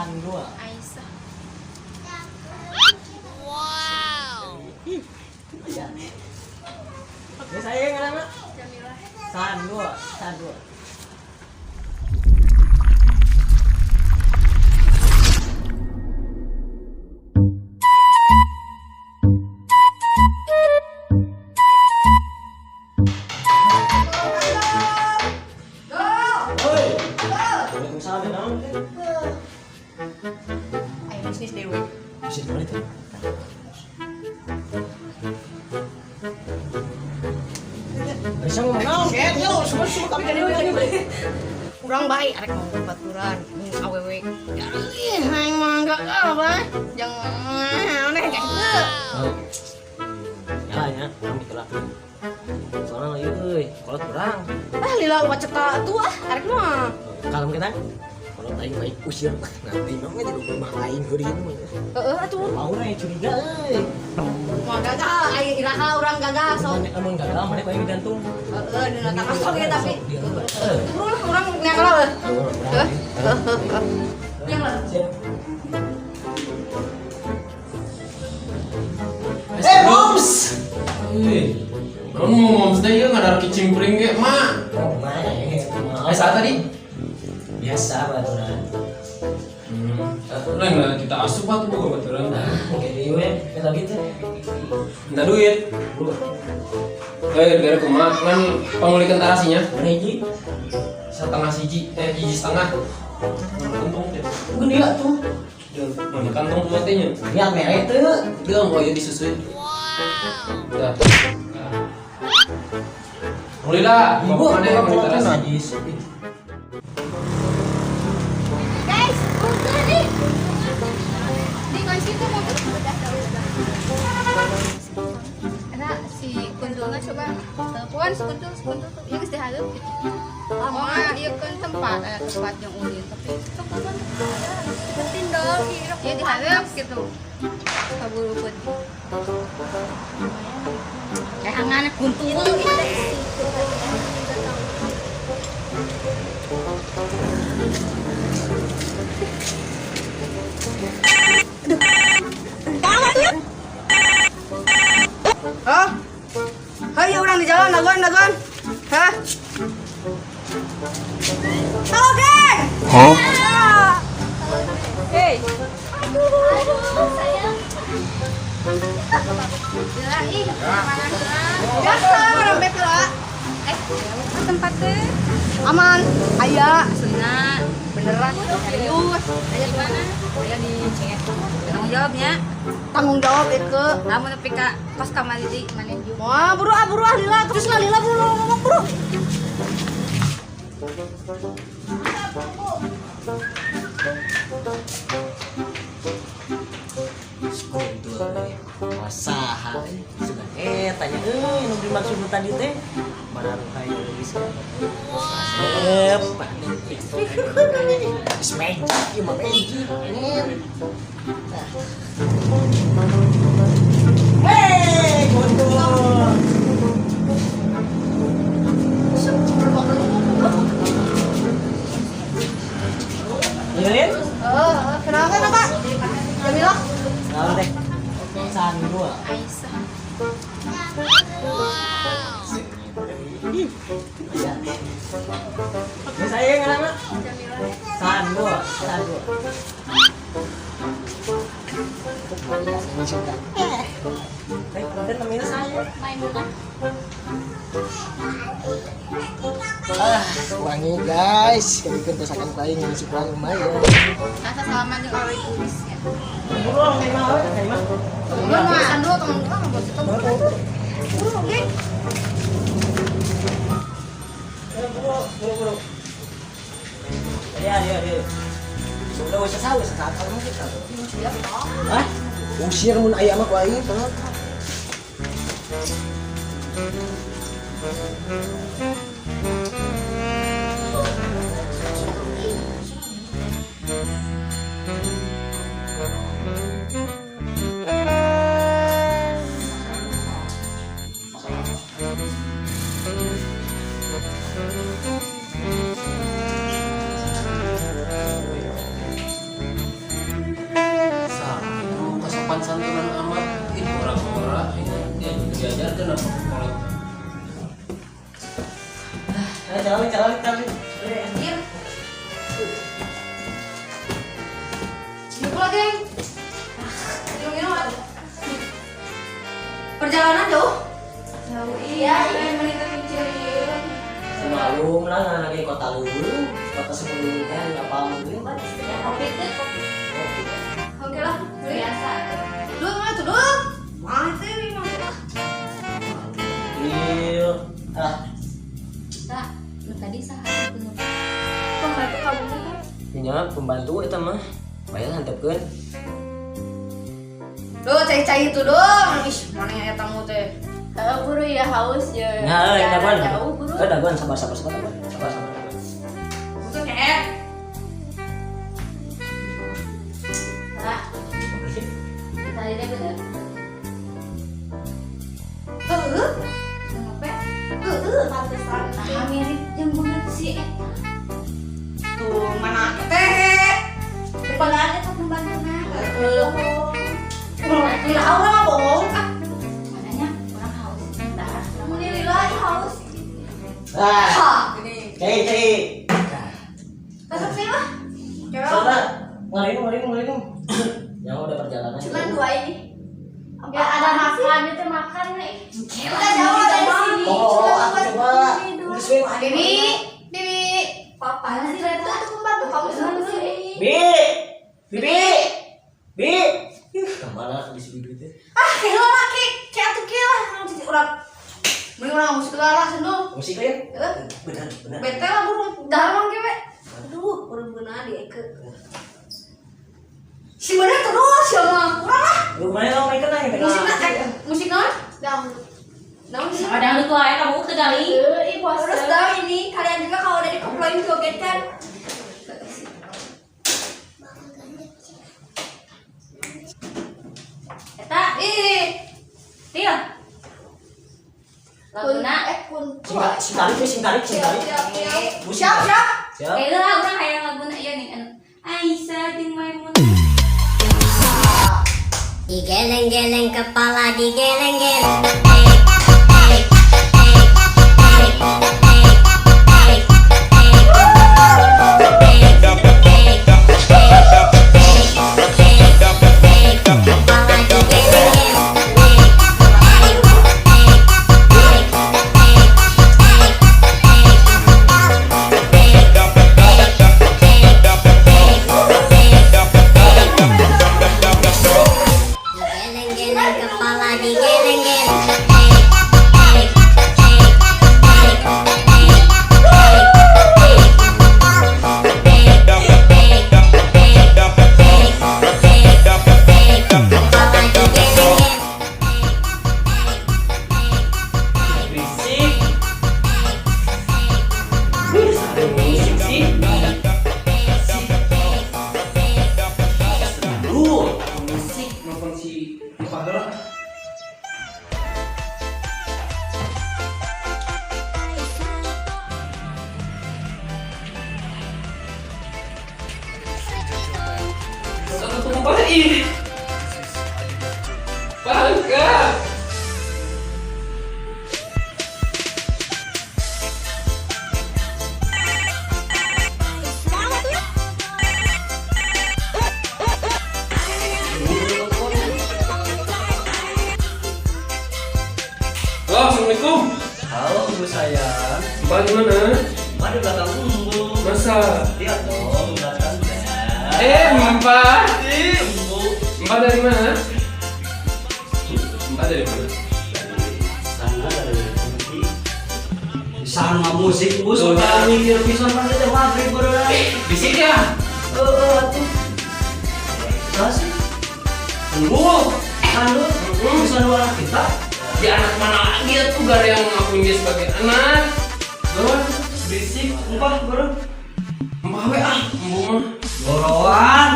Sandua. Aisyah. Ya. Ya saya ngaranna Jamilah. Sandua, Sandua. Oi. Waalaikumsalam ya naon teh? Ayo bisnis dewe. Bisnis mana teh? Bisa ngomong naon? Yo, semua semua kami jadi jadi. Urang baik arek mau baturan awewe. Ih, aing mah enggak apa. Jangan aneh kayak gitu. Oh. Ya nya, urang gitu lah. Soalnya ieu euy, kolot urang. Ah, lila waceta atuh ah, arek mah. Kalem kita. Kolot aing baik usir. Nanti mah jadi rumah aing heureun mah. Heeh atuh. Mau na curiga euy. Mau gagal, aing iraha urang gagal sok. Amun gagal mana aing digantung. Heeh, dina tangga sok ya tapi. Heeh. Buru lah urang nyangka lah. Heeh. Heeh. Yang lah. Eh, Moms. Eh, kamu moms teh ieu ngadar kicimpring ge, Mak. Oh, mana ya? Eh, saat tadi? Biasa baturan. Lain lah kita asup atuh boga baturan. Oke, deui we, kita gitu. Minta duit. Buru. Eh, gara kumaha ngan pangulikeun tarasinya Mana hiji? Setengah siji, eh hiji setengah. Mana kantong teh? Gede atuh. Mana kantong dua teh nya? Lihat merek teu. Deung, oh iya disusuin. Dah. Alhamdulillah, Ibu, bapak mana yang kolot tarasi? najis. Guys, udah nih. Di kunci itu mau udah udah. Karena si kuntulnya coba telepon si kuntul, si kuntul tuh ya geus dihareup gitu. Oh, iya kan tempat ada tempat yang ulin tapi sok telepon Penting dong, ya dihareup gitu. Kaburu putih. Kayak hangan kuntul. Itu ada isi enggak tahu. Hah? Hai, orang di jalan, dagoan, dagoan. Hah? Halo, geng! Hah? Hey. Aduh, sayang. Gila, ih, mana heula? Biasa, orang bek lah. Eh, ke tempat teh Aman, aya, aslinya beneran, serius. Aya di mana? Aya di CS. Tanggung jawabnya. Tanggung jawab Eke. Lamun nepi ka kos kamari di mana juga. Wah, buru ah, buru ah, lila. Terus lah, lila, buru, ngomong, buru. Kuntul euy. Masaha euy. Sugan tanya euy nu dimaksud nu tadi teh. Mana nu euy Sep. Geus magic ieu mah magic. Hei, kuntul. Dengerin? Eh, kenapa, kenapa? Jamila? Naon teh? Sandua. Aisyah. Ya. Ya saya ngaranna Jamilah. Sandua, Sandua. Eh, punten namanya saya. Maimunah. Ah, wangi guys. Kali pesakan paling yang kurang lumayan. Rasa salaman jeung awewe tulis ya. Buru kayak mah, kayak mah. Tunggu, makan dulu, temen gua nggak boleh buru, buru, geng. Buru, buru, buru. Iya, iya, iya. Udah usah saus, saat kamu kita. Hah? Usir mun aya mah ku aing tolong. Sopan santunan amat. Ini orang-orang ini dia diajarkan apa kolot. Ayo jalan jalan jalan. Anjir. Sini pula, geng. Minum-minum atuh. Perjalanan jauh. Jauh iya, ingin menit pencurian. Semalam lah lagi kota lulu, kota sebelum kan apa mungkin. Ya kopi tuh kopi. Oke lah, beli. Biasa. Duh, mana tuh, duh? Mana itu minum lah. Iya. Ah, Tak, nu tadi saha tuh. Pembantu kamu kan? ini pembantu itu mah. Bayar hantepkeun. Duh, cai-cai itu dong. Ih, mana yang tamu teh? Heeh, buru ya haus ya. Nah, Jalan daguan. jauh buru. Eh, daguan sabar sabar sabar daguan. Sabar sabar. Itu kayak Nah, tadi deh bener. Heeh, Ngopi. heeh, pantesan. Nah, mirip yang banget sih eta. Tuh, mana teh? Padahal eta pembantuna. Heeh. Lila orang mah bohong. Ah, Mananya kurang haus. Nah, mun lila haus. Ah, ha, gini. cai cai. Resep sih lah. Sabar. Ngarinum ngarinum ngarinum. Yang udah perjalanan. Cuman dua ini. Ya ada makan itu makan nih. Kita jauh dari sini. Oh, aku coba. Geus we mah. Bibi, Bibi. Papa sih itu tuh pembantu kamu sama sih. Bi. Bibi. Bi. Ih, kemana di si Bibi teh? Ah, kayak lah, kayak kayak atuh kieu lah. Orang cici urang. Mending urang musik lah sendul. Musik ya? Heeh. Benar, benar. Bete lah buru dahar mah kieu we. Aduh, urang beunaan di eke. Si bener terus ya mah. Kurang lah. Lu mana lo mereka nanya Musik na musik naon? Dangdut. Naon sih? Ada dangdut wae kamu teu gali. Ih, puasa. Terus dah ini kalian juga kalau udah dikoploin joget kan. Eta, Ih, Tio. Laguna kun. Sing tarik, sing tarik, sing tarik. Siap, siap. siap siap. Siap. Kayak lah urang hayang laguna ieu nih anu Aisyah jeung Maimunah. Digeleng-geleng kepala, digeleng-geleng. Kepala digeleng-geleng. Digeleng-geleng kepala, digeleng-geleng. Kepala digeleng-geleng. Berisik. Wih, ada musik sih. Aduh, musik nonton si Ipa heula. Satu tumpah ih. Bangga. Halo, assalamualaikum. Halo, ibu sayang. Mbak di mana? Mbak di belakang umbu. Masa? Lihat dong, belakang dah. Eh, Mbak. Umbu. Mbak dari mana? Mbak dari mana? Sana dari musik. Sana musik, bus. Udah mikir pisan pas itu maghrib baru. Bisik ya? Eh, atuh. Salah sih. Tunggu. Sandu, sandu anak kita. Di anak mana lagi ya tuh gak ada yang ngakuin dia sebagai anak. Baru berisik, umpah baru. Mbak we ah, embu mah. Goroan.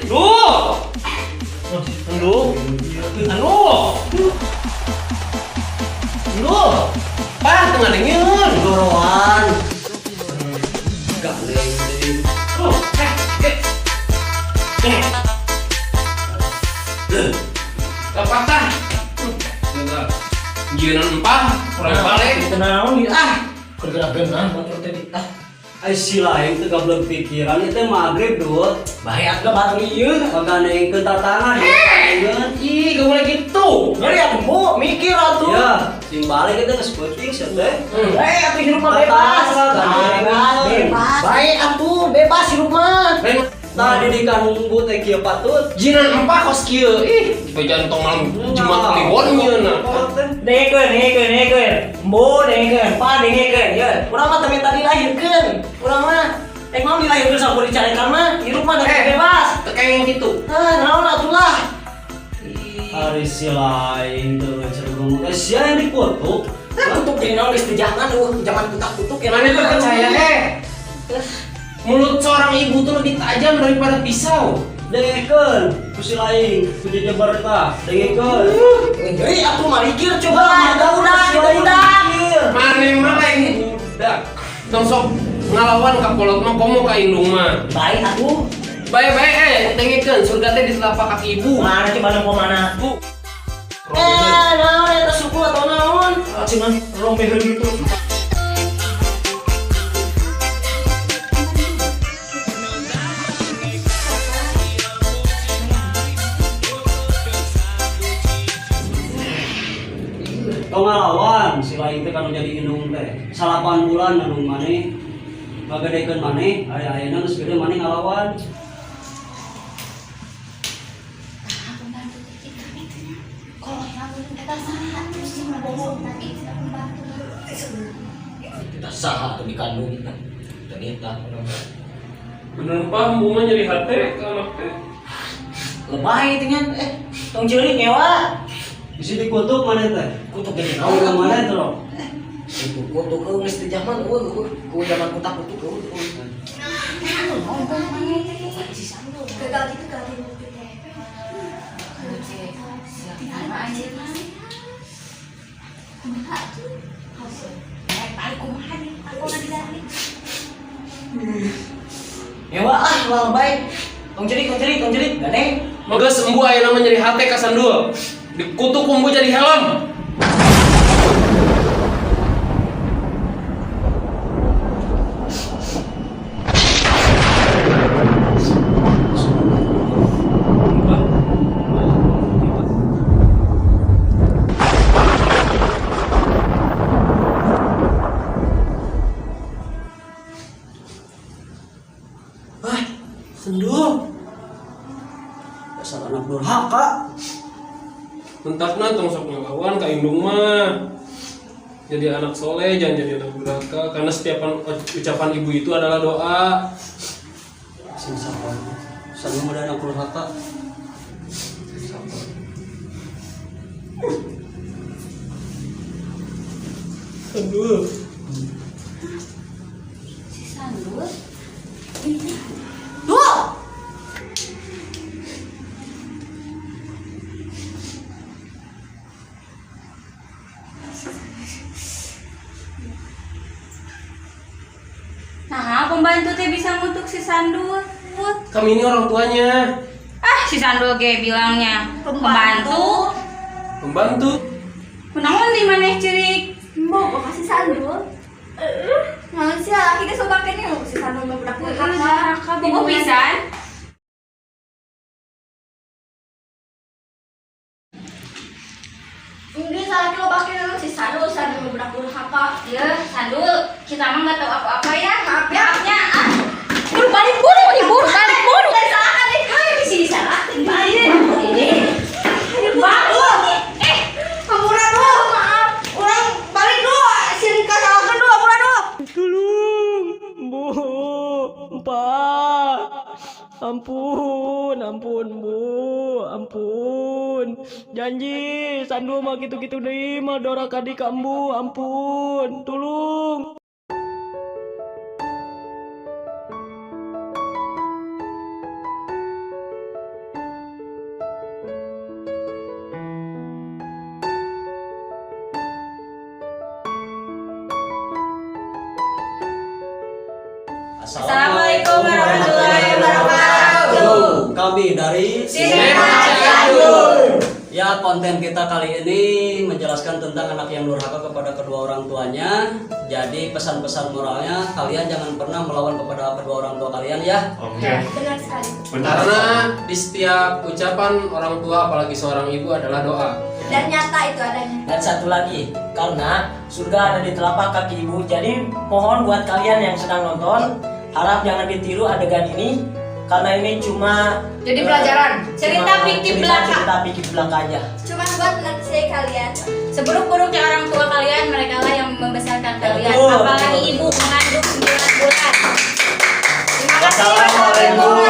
Duh. Aduh. Aduh. Aduh. Pak, tengah dengeun. Goroan. Gak leng. Tuh, eh, eh. Eh. Naon ah. Kerja-kerja batur teh ah. Ai si lain teu gablek pikiran ieu teh magrib duh. Bahaya atuh batur ieu. Ngaganekeun tatangan. Ih, gak boleh gitu. Ngeri atuh Bu, mikir atuh. Ya, sing balik itu geus penting sia teh. Eh, atuh hirup mah bebas. Bebas, Bebas. Baik atuh, bebas hirup mah. Lain Tah didikan humbu teh kieu patut. jinan empah kos kieu. Ih, jantung malam Jumat Kliwon nyeuna. Dengekeun, dengekeun, dengekeun. Embo dengekeun, pa dengekeun, ye. Urang mah teu minta dilahirkeun. Urang mah rek naon dilahirkeun sampur dicarekan mah, hirup mah da bebas. Teu kayak gitu. Ah, naon atuh lah. Ari si lain teu cergong teh sia yang dikutuk. Nah, kutuk jadi naon geus teu jangan eueuh zaman kutak-kutuk ya. Mana tuh percaya eh? Mulut seorang ibu tuh lebih tajam daripada pisau. Dengekeun ku si lain, ku jejeber tah. Dengekeun. Ngeri atuh marikir coba udah udah udah. Mana mah lain budak. Tong sok ngalawan ka kolot mah komo ka indung mah. Baik atuh. Bae-bae eh dengekeun surga teh di telapak kaki ibu. Mana coba nempo mana? Bu. Eh, naon eta suku atau naon? Cuman rombeheun gitu. Tong ngalawan si lain teh kanu jadi indung teh. 8 bulan ngandung maneh. Ngagedekeun maneh, aya ayeuna geus gede maneh ngalawan. Nah, pembantu teh kitu nya. Kalau yang eta saha terus yang bohong tadi sudah pembantu. Kita saha atuh dikandung kita. Ternyata Bener pak, embu mah nyeri hati ke anak teh. lebay itu nya eh tong ceurik ngewa. Bisi dikutuk maneh teh. Kutuk jadi Tahu naon ka maneh teh loh. Kutuk kutuk eueuh geus teu zaman eueuh eueuh ku zaman kutak kutuk eueuh. Gagal gitu kali mimpi teh. Kumaha ayeuna? Kumaha atuh? Eh, balik kumaha nih? Aku nggak didalam. Ngewa ah ulah lebay. Tong ceurik tong ceurik tong ceurik gandeng. Geus embu ayeuna mah nyeri hati ka sandul. Dikutuk embu jadi helm. Wah, sendul. Dasar anak durhaka. Mentakna tong sok ngelawan ka indung mah. Jadi anak soleh, jangan jadi anak durhaka. Karena setiap ucapan ibu itu adalah doa. Sing sabar. Sandul mah anak durhaka. Sabar. Sandul. Si Sandul. Duh! Nah, pembantu teh bisa ngutuk si Sandul. Kami ini orang tuanya. Ah, si Sandul ge bilangnya pembantu. Pembantu. Kunaon di maneh ceurik? Mau kok kasih sandul? Naon sih laki geus loba keneh si sandul mah budak durhaka. Bogo pisan. Enggak salah loba keneh si sandul sandul mah budak durhaka. Ya, Sandul, kita mah nggak tahu apa-apa ya. Maaf ya. Maafnya. Ah. Buru balik buru, buru balik buru. Dari salah kan nih. Hai, sini salah. Balik. Balik. Eh, Hampura dulu, maaf. Urang balik dulu, sieun kasalahkeun dulu, hampura dulu. Tolong, Bu, Pak. Ampun, ampun, Bu, ampun. Janji, Sandul mah gitu-gitu deui mah doraka di ka Ambu, ampun. Tolong. Assalamualaikum warahmatullahi wabarakatuh. Kami dari Sinema Cianjur. Ya, konten kita kali ini menjelaskan tentang anak yang durhaka kepada kedua orang tuanya. Jadi pesan-pesan moralnya, kalian jangan pernah melawan kepada kedua orang tua kalian ya. Oke. Benar sekali. Benar. Karena di setiap ucapan orang tua, apalagi seorang ibu, adalah doa. Dan nyata itu adanya. Dan satu lagi, karena surga ada di telapak kaki ibu. Jadi mohon buat kalian yang sedang nonton, harap jangan ditiru adegan ini karena ini cuma Jadi pelajaran. Cerita cuma fiktif cerita, belaka. Cerita fiktif belaka aja. Cuma buat nanti kalian. Seburuk-buruknya orang tua kalian, mereka lah yang membesarkan kalian. Betul. Apalagi ibu mengandung 9 bulan. Terima kasih. Wassalamualaikum.